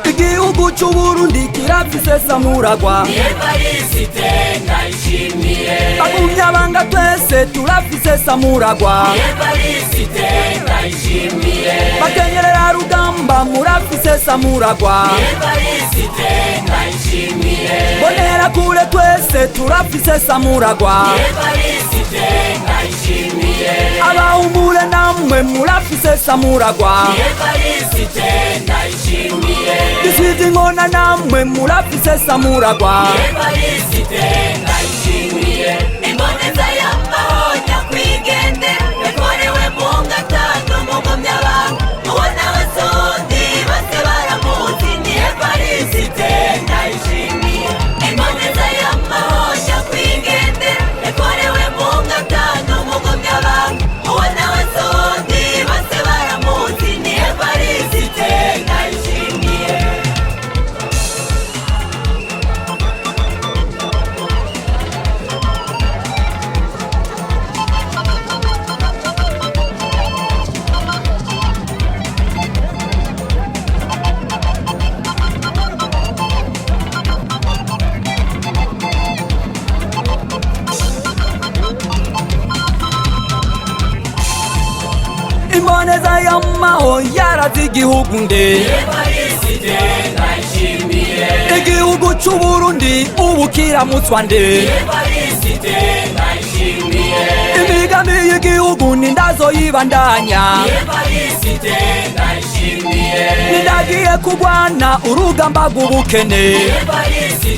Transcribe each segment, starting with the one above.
Igihugu c'Uburundi kirafise Samuragwa. Evariste Ndayishimiye. Bagumyabanga twese turafise Samuragwa. Evariste Ndayishimiye. Bakenyerera rugamba murafise Samuragwa. Evariste Ndayishimiye. Bonera kure twese turafise Samuragwa. Evariste Ndayishimiye. Abahumure namwe murafise Samuragwa. Evariste Ndayishimiye. Gisize inkona namwe murafise Samuragwa. Evariste Ndayishimiye. Imboneza y'amahoro nyakwigendera yakorewe mu gatanu mugumyabanga, uwo nawe sundi bose baramuzi ni Evariste Ndayishimiye. Imboneza y'amahoro nyakwigendera yakorewe mu gatanu mugumyabanga, uwo nawe sundi bose baramuzi ni Evariste Ndayishimiye. Imboneza y'amahoro yarazi igihugu nde. Evariste Ndayishimiye. Igihugu c'Uburundi ubu kiramutswa nde. Evariste Ndayishimiye. Imigambi y'igihugu nindazo yibandanya. Evariste Ndayishimiye. Nindagiye kurwana urugamba rw'ubukene. Evariste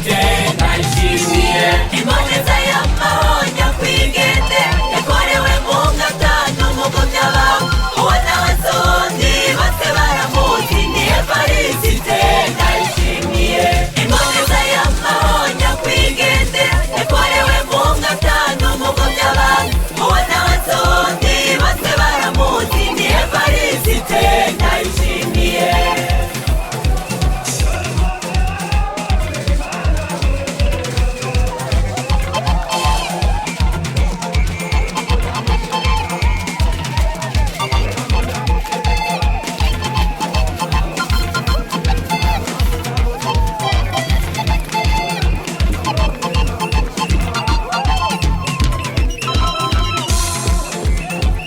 Ndayishimiye. Imboneza y'amahoro nyakwigendera yakorewe mu gatanu mugumyabanga, uwo nawe sundi bose baramuzi ni Evariste Ndayishimiye. Imboneza y'amahoro nyakwigendera yakorewe mu gatanu mugumyabanga, uwo nawe sundi bose baramuzi ni Evariste Ndayishimiye.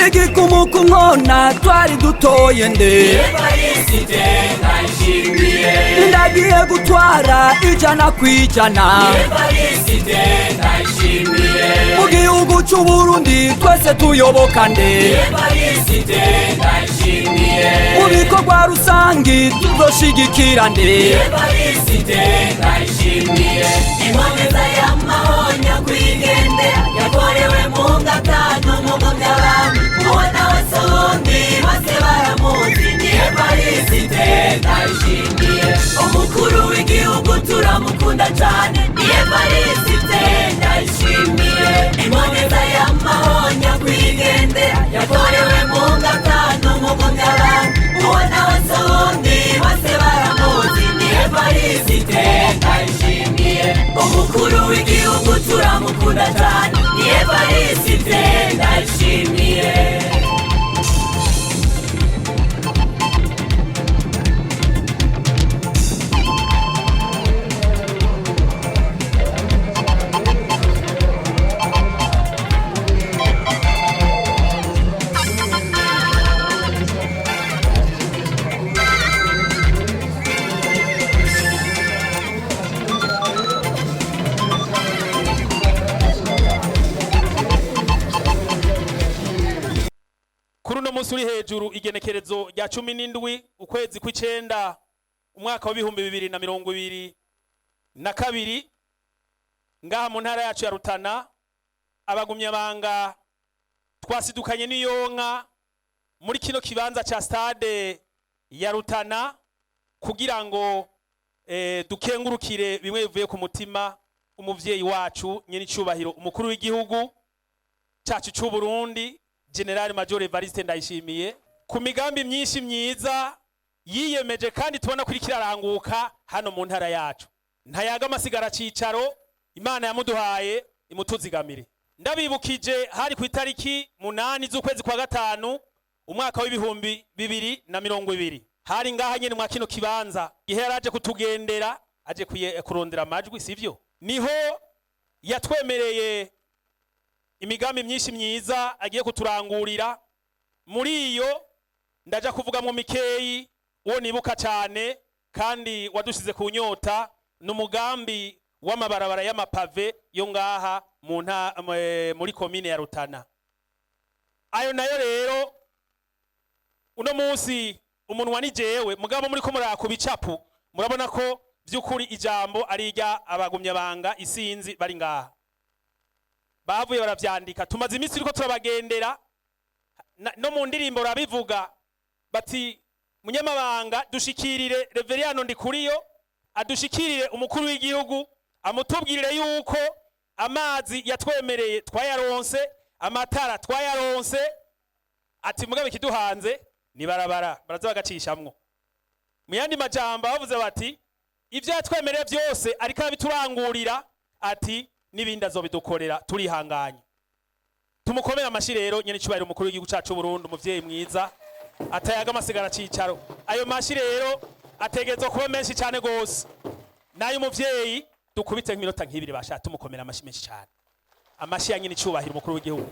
Igikumu ku nkona twari dutoye nde. Evariste Ndayishimiye. Nindagiye gutwara 100%. Evariste Ndayishimiye. Mu gihugu c'Uburundi twese tuyoboka nde. Evariste Ndayishimiye. Mu bikorwa rusangi tuzoshigikira nde. Evariste Ndayishimiye. Imboneza y'amahoro nyakwigendera yakorewe mu gatanu mugumyabanga, uwo nawe sundi bose baramuzi ni Evariste Ndayishimiye. Umukuru w'igihugu turamukunda cyane ni Evariste Ndayishimiye. Imboneza y'amahoro nyakwigendera yakorewe mu gatanu mugumyabanga, uwo nawe sundi bose baramuzi ni Evariste Ndayishimiye. Umukuru w'igihugu turamukunda cyane ni Evariste Ndayishimiye. Kuri uno munsi uri hejuru, igenekerezo rya 17 ukwezi kw'icenda umwaka wa 2022, ngaha mu ntara yacu ya Rutana, abagumyabanga twasidukanye n'iyonka muri kino kibanza ca stade ya Rutana kugira ngo dukengurukire bimwe bivuye ku mutima umuvyeyi wacu nyene icubahiro umukuru w'igihugu cacu c'u Burundi, General Major Evariste Ndayishimiye, ku migambi myinshi myiza yiyemeje kandi tubona kuri kiraranguka hano mu ntara yacu. Ntayaga amasigara cicaro, Imana yamuduhaye imutuzigamire. Ndabibukije, hari ku itariki 8 z'ukwezi kwa gatanu umwaka w'2020, hari ngaha nyene mwa kino kibanza, gihe yaraje kutugendera, aje kurondera amajwi, sivyo? Niho yatwemereye imigambi myinshi myiza agiye kuturangurira. Muri iyo ndaja kuvugamwo mikeyi. Uwo nibuka cyane kandi wadushize ku nyota ni umugambi w'amabarabara y'amapave yo ngaha mu nta muri komine ya Rutana. Ayo nayo rero uno munsi umunwa ni jewe, mugabo muri ko muraka bicapu murabona ko by'ukuri ijambo ari irya abagumyabanga isinzi bari ngaha, bavuye baravyandika. Tumaze iminsi turiko turabagendera, no mu ndirimbo rabivuga bati: "Munyamabanga, dushikirire Reveriyano Ndikuriyo, adushikirire umukuru w'igihugu, amutubwirire yuko amazi yatwemereye twayaronse, amatara twayaronse." Ati mugabe ikiduhanze ni barabara baraza bagacishamwo. Mu yandi majambo bavuze bati ibyo yatwemereye byose ariko arabiturangurira, ati n'ibindi azobidukorera, turihanganye. Tumukomere amashi rero nyene icubahiro umukuru w'igihugu cacu Burundi, umuvyeyi mwiza atayaga amasigara cicaro. Ayo mashi rero ategerezwa kuba menshi cyane gose nayo umuvyeyi. Dukubite nk'iminota nk'ibiri basha tumukomera amashi menshi cyane, amashi ya nyene icubahiro umukuru w'igihugu.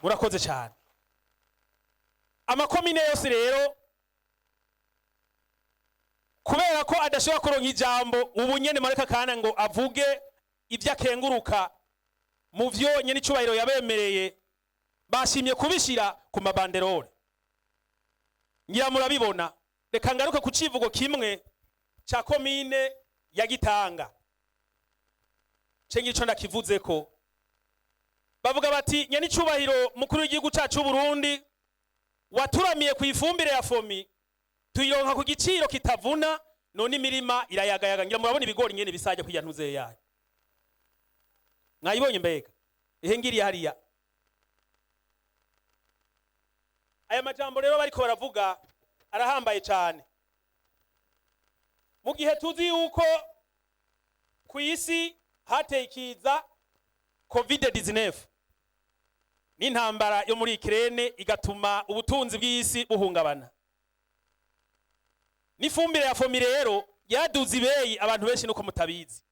Murakoze cyane. Amakomine yose rero, kubera ko adashobora kuronka ijambo ubu nyene mareka kana ngo avuge ibyo akenguruka mu vyo nyene icubahiro yabemereye, bashimye kubishira ku mabanderore, ngira murabibona. Reka ngaruke ku civugo kimwe ca komine ya Gitanga, ce ngico ndakivuzeko. Bavuga bati: "Nyene icubahiro mukuru w'igihugu cacu Burundi, waturamiye ku ifumbire ya FOMI, tuyironka ku giciro kitavuna, none imirima irayagayaga." Ngira murabona ibigori ngene bisajya kujya ntuze yayo. Mwayibonye mbega ihe ngiriye hariya. Aya majambo rero bariko baravuga arahambaye cyane mu gihe tuzi yuko ku isi hateye ikiza COVID 19 n'intambara yo muri Ukraine, igatuma ubutunzi bw'isi buhungabana. N'ifumbire ya FOMI rero yaduze ibeyi, abantu benshi nuko mutabizi.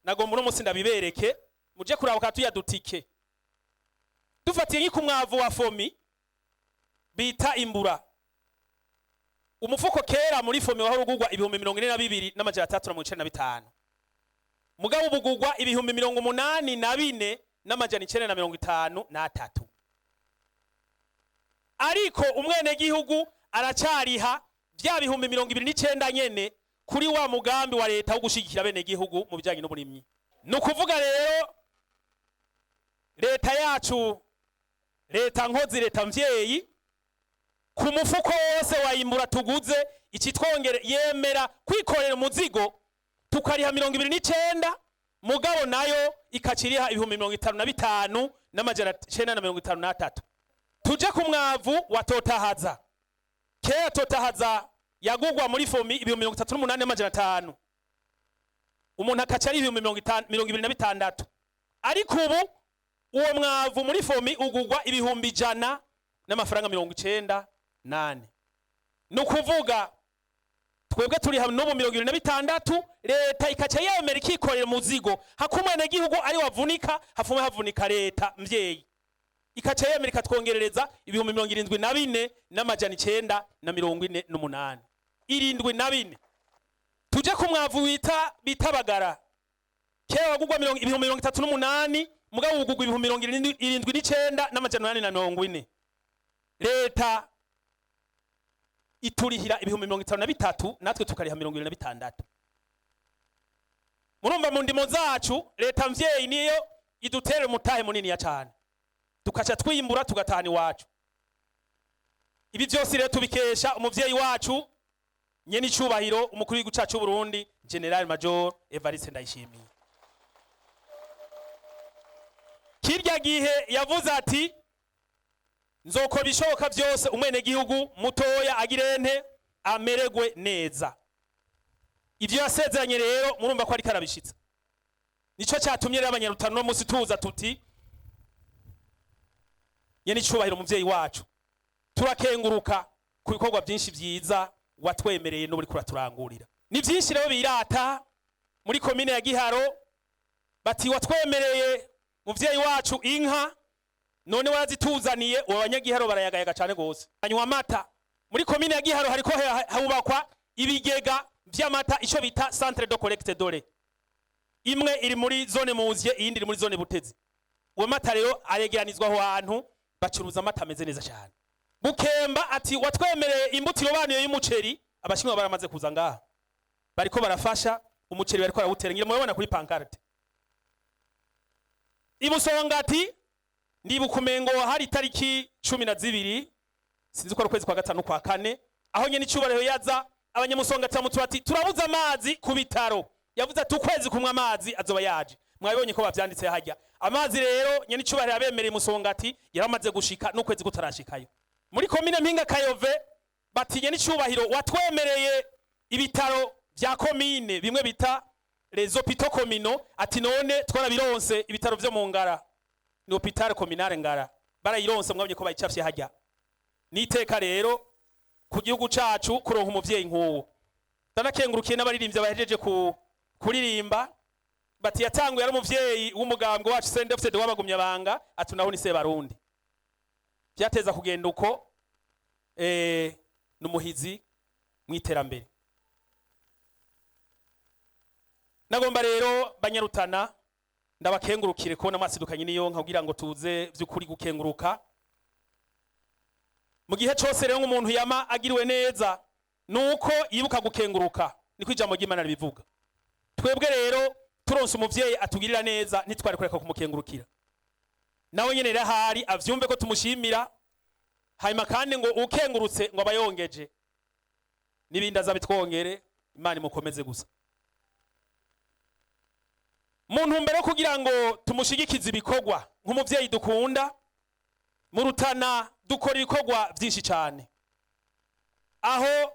Nagomba uno munsi ndabibereke, muje kuraba katuyadutike. Dufatiye nk'iku mwavu wa FOMI bita imbura, umufuko kera muri FOMI wahora ugurwa 42,395, mugabo ubugurwa 84,953. Ariko umwenegihugu aracariha bya 29,000 nyene kuri wa mugambi wa leta wo gushigikira bene gihugu mu bijanye n'uburimyi. Ni ukuvuga rero leta yacu, leta nkozi, leta mvyeyi, ku mufuko wose wayimbura tuguze ikitwongere yemera kwikorera umuzigo, tukariha 29, mugabo nayo ikaciriha 55,953. Tuje ku mwavu wa Totahaza. Kera Totahaza yagugwa muri FOMI 38,500, umuntu akaca ari 50,026, ariko ubu uwo mwavu muri FOMI ugugwa 100,000 n'amafaranga 94. Ni ukuvuga twebwe turi hamwe n'ubu 26, leta ikaca yemera ikikorera umuzigo, hakumwene gihugu ari wavunika, hafume havunika leta mvyeyi, ikaca yemera ikatwongerereza 74,948, 74. Tuje ku mwavu wita bitabagara. Kera wagugwa 38,000, mugabo ugugwa 79,840. Leta iturihira 53,000, natwe tukariha 26. Murumva mu ndimo zacu leta mvyeyi niyo idutere umutahe munini ya cane, tukaca twimbura tugatahana iwacu. Ibi byose rero tubikesha umuvyeyi wacu nyene icubahiro umukuru w'igihugu cacu Burundi, General Major Evariste Ndayishimiye. Kirya gihe yavuze ati Nzokora ibishoboka byose umwenegihugu mutoya agirente ameregwe neza. Ibyo yasezeranye rero murumva ko ariko arabishitsa. Nico cyatumye rero Abanyarutana no munsi tuza tuti: "Nyene icubahiro umuvyeyi wacu, turakenguruka ku bikorwa byinshi byiza watwemereye n'ubu uriko uraturangurira." Ni byinshi rero birata muri komine ya Giharo, bati: "Watwemereye muvyeyi wacu inka, none warazituzaniye." Ubu abanyagiharo barayagayaga cyane gose, anywa amata. Muri komine ya Giharo hariko hubakwa ibigega vy'amata, ico bita centre de collecte de lait. Imwe iri muri zone Muzye, iyindi iri muri zone Butezi. Uwo mata rero aregeranizwa aho hantu, bacuruza amata ameze neza cyane. Bukemba ati: "Watwemereye imbuto irobanuye y'umuceri." Abashinwa baramaze kuza ngaha, bariko barafasha, umuceri bariko barawutera, ngira murabona kuri pancarte. Ibusongati ndibuka umengo hari itariki 12, sinzi ko ari ukwezi kwa gatanu, kwa kane, aho nyene icubahiro yaza, abanyamusongati bamutura ati: "Turabuze amazi ku bitaro." Yavuze ati: "Ukwezi kumwe amazi azoba yaje." Mwabibonye ko bavyanditse hajya. Amazi rero nyene icubahiro yabemereye Musongati yaramaze gushika n'ukwezi kutarashikayo. Muri komine Mpinga Kayove bati: "Nyene icubahiro, watwemereye ibitaro vya komine, bimwe bita les hôpitaux communaux." Ati: "None twarabironse." Ibitaro vyo mu Ngara ni hôpital communal Ngara, barayironse, mwabonye ko bayicafye hajya. Niteka rero ku gihugu cacu kuronka umuvyeyi nk'uwo. Ndanakengurukiye n'abaririmbyi bahejeje ku kuririmba, bati yatanguye ari umuvyeyi w'umugambwe wacu CNDD-FDD w'abagumyabanga, ati naho ni Sebarundi vyateza kugenda uko. N'umuhizi mw'iterambere. Nagomba rero Banyarutana ndabakengurukire kubona mwasidukanye n'iyo nka kugira ngo tuze vy'ukuri gukenguruka. Mu gihe cose rero nk'umuntu yama agiriwe neza nuko yibuka gukenguruka, niko ijambo ry'Imana ribivuga. Twebwe rero turonse umuvyeyi atugirira neza, ntitwari kureka kumukengurukira. Nawe nyene rero ahari avyumve ko tumushimira. Hanyuma kandi ngo ukengurutse ngo aba yongeje n'ibindi, azabitwongere, Imana imukomeze. Gusa mu ntumbero yo kugira ngo tumushigikize ibikorwa nk'umuvyeyi dukunda, mu Rutana dukora ibikorwa byinshi cyane, aho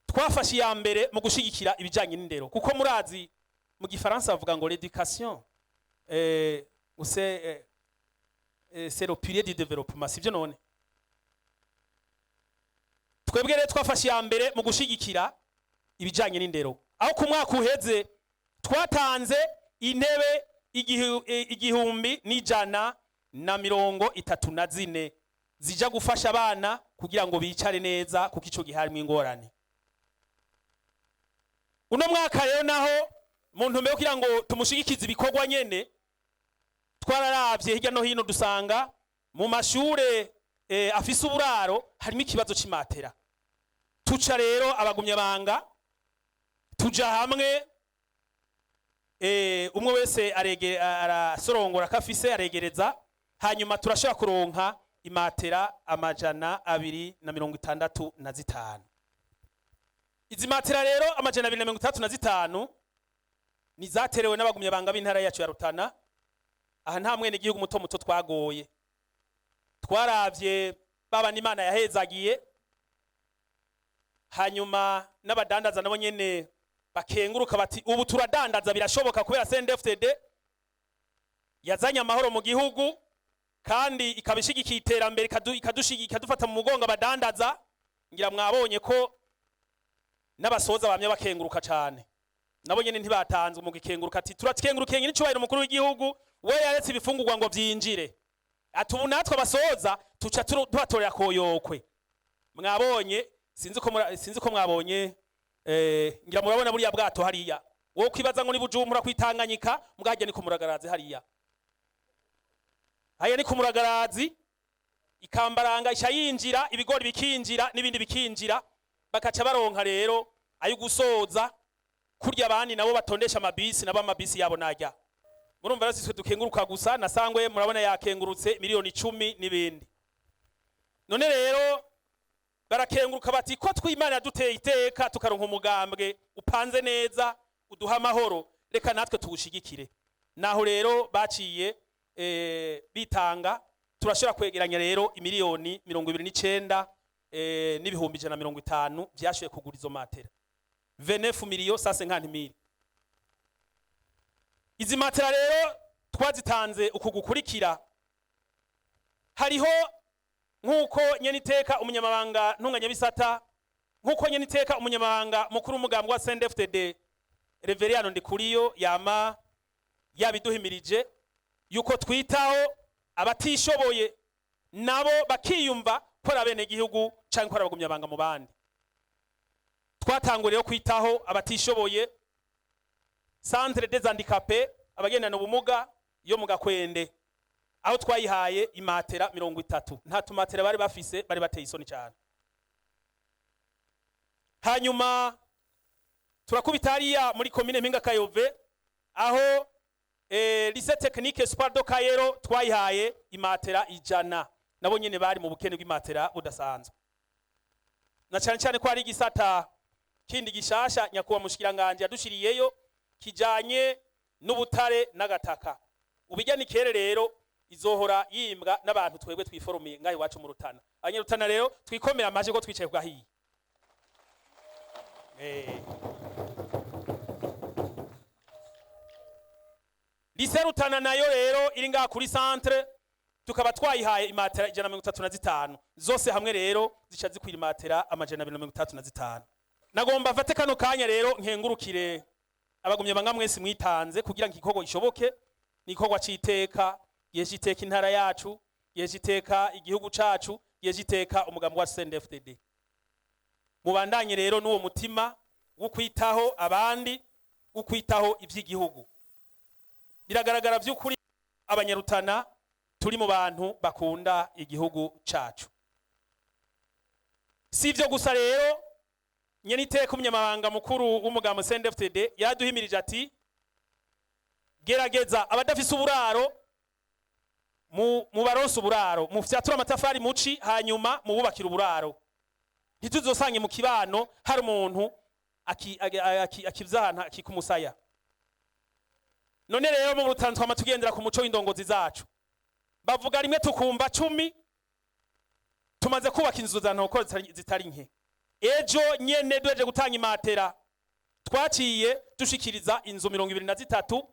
twafashe iya mbere mu gushigikira ibijyanye n'indero, kuko murazi mu gifaransa bavuga ngo l'éducation c'est le pilier du développement, sibyo? None twebwe rero twafashe iya mbere mu gushigikira ibijyanye n'indero, aho ku mwaka uheze twatanze intebe 1134 zija gufasha abana kugira ngo bicare neza, kuko ico gihe harimo ingorane. Uno mwaka rero naho, mu ntumbero yo kugira ngo tumushigikize ibikorwa nyene, twararavye hirya no hino, dusanga mu mashure afise uburaro harimo ikibazo c'imatera. Tuca rero abagumyabanga tuja hamwe, umwe wese arasorongora kafise aregereza, hanyuma turashobora kuronka imatera 265. Izi matera rero 265 ni zaterewe n'abagumyabanga b'intara yacu ya Rutana. Aha nta mwene gihugu muto muto twagoye, twaravye baba n'Imana yahezagiye, hanyuma n'abadandaza nabo nyene bakenguruka bati: "Ubu turadandaza birashoboka kubera CNDD-FDD yazanye amahoro mu gihugu kandi ikaba ishigikiye iterambere, ikadufata mu mugongo." Abadandaza ngira mwabonye ko n'abasoza bamye bakenguruka cane, nabo nyene ntibatanzwe mu gikenguruka, ati: "Turakengurukiye n'icubahiro umukuru w'igihugu, we yaretse ibifungurwa ngo vyinjire." Ati: "Ubu natwe abasoza tuca tubatorera koyokwe." Mwabonye, sinzi ko mwabonye, ngira murabona buriya bwato hariya, wowe kwibaza ngo ni Bujumbura kwitanganyika, mbwajya ni ku Muragarazi hariya. Hariya ni ku Muragarazi, ikambaranga isha yinjira, ibigori bikinjira n'ibindi bikinjira, bakaca baronka rero ayo gusoza kurya. Abandi nabo batondesha amabisi, nabo amabisi yabo najya. Murumva rero sitwe dukenguruka gusa, na Sangwe murabona yakengurutse miliyoni 10 n'ibindi. None rero barakenguruka bati: "Ko twimana yaduteye iteka tukaronka umugambwe upanze neza uduha amahoro, reka natwe tuwushigikire." Naho rero baciye. bitanga, turashobora kwegeranya rero imiliyoni 29 n'ibihumbi 150 vyashoboye kugura izo matera, 29 millions 150 mille. Izi matera rero twazitanze uku gukurikira: hariho, nk'uko nyeniteka umunyamabanga ntunganyabisata, nk'uko nyeniteka umunyamabanga mukuru w'umugambi wa CNDD-FDD Reveriyano Ndikuriyo yama yabiduhimirije yuko twitaho abatishoboye, nabo bakiyumva ko ari abenegihugu canke ko ari abagumyabanga mu bandi. Twatanguye rero kwitaho abatishoboye, Centre des handicapés, abagendana ubumuga yo mu Gakwende, aho twayihaye imatera 30. Nta tumatera bari bafise, bari bateye isoni cyane. Hanyuma turakubita hariya muri komine Mpinga Kayove, aho Lycée Technique Espoir do Kayero twayihaye imatera 100. Nabo nyene bari mu bukene bw'imatera budasanzwe, na cyane cyane ko hari igisata kindi gishasha nyakuba mushikiranganje yadushiriyeyo kijanye n'ubutare n'agataka. Ubijya ni kere rero izohora yimbwa n'abantu twebwe twiforomiye ngaho iwacu mu Rutana. Abanyarutana rero twikomera amaje ko twicaye kugahiye. Lycée Rutana nayo rero iri ngaha kuri centre, tukaba twayihaye imatera 135. Zose hamwe rero zica zikwira imatera 235. Nagomba mfate kano kanya rero nkengurukire abagumye banga mwese mwitanze kugira ngo igikorwa gishoboke. Ni igikorwa c'iteka, giheje iteka intara yacu, giheje iteka igihugu cacu, giheje iteka umugambi wa CNDD-FDD. Mubandanye rero n'uwo mutima wo kwitaho abandi, wo kwitaho ivy'igihugu. Biragaragara vy'ukuri Abanyarutana turi mu bantu bakunda igihugu cacu. Si ivyo gusa rero, nyeniteka umunyamabanga mukuru w'umugambo CNDD-FDD yaduhimirije ati: "Gerageza abadafise uburaro mu mubaronse uburaro, mufyatura amatafari muci, hanyuma mububakira uburaro, ntituzosange mu kibano hari umuntu akivyahana akikumusaya." None rero mu Rutana twama tugendera ku muco w'indongozi zacu, bavuga rimwe tukumva 10. Tumaze kubaka inzu za ntoko zitari nke. Ejo nyene duheje gutanga imatera, twaciye dushikiriza inzu 23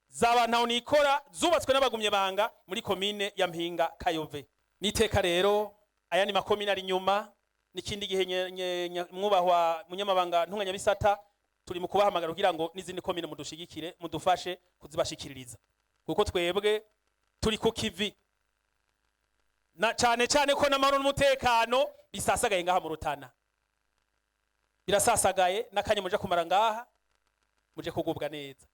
zaba ntaho nikora zubatswe n'abagumye banga muri komine ya Mpinga Kayove. Niteka rero aya ni makomine ari nyuma n'ikindi gihe, mwubahwa munyamabanga ntunganyabisata, turi mu kubahamagara kugira ngo n'izindi komine mudushigikire, mudufashe kuzibashikiririza, kuko twebwe turi ku kivi, na cyane cyane ko n'amahoro n'umutekano bisasagaye ngaha mu Rutana, birasasagaye. N'akanya muje kumara ngaha muje kugubwa neza.